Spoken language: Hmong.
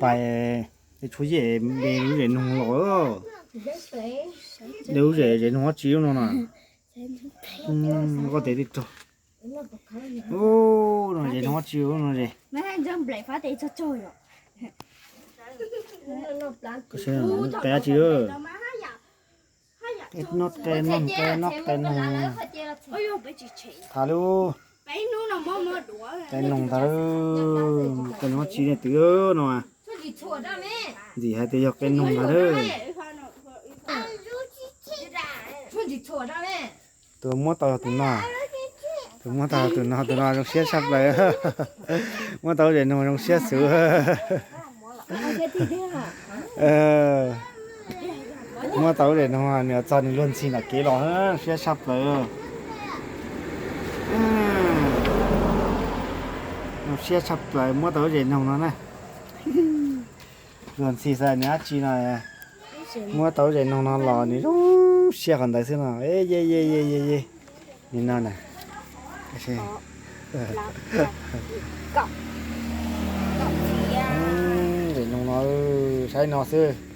Pais, tshuav yej de lub zem noog los. De lub zem, zem noog dab tsi no na? Koj tes tij rog. No zem noog dab tsi no ze? Qe dab tsi? Qe noog, qe noog, qe noog. Tham lub qe noog ntag. Qe noog dab tsi ne twb no? Ntxim hais tias yog qe noog ntag. Tus muab tau yog tus no. Tus muab tau tus no, tus no zoo siab tshaj plaws. Muab tau lub zem noog zoo siab xwb. Muab tau lub zem noog nws txog nws luag ntxhi nram kev los, siab tshaj plaws. Zoo siab tshaj plaws muab tau lub zem noog no na. Luag ntxhi xav nws dab tsi no. Muab tau lub zem noog no los nws zoo siab qhov ntawd xwb no. Ye ye ye ye ye. Nim no na. Zem noog no, saib no xwb.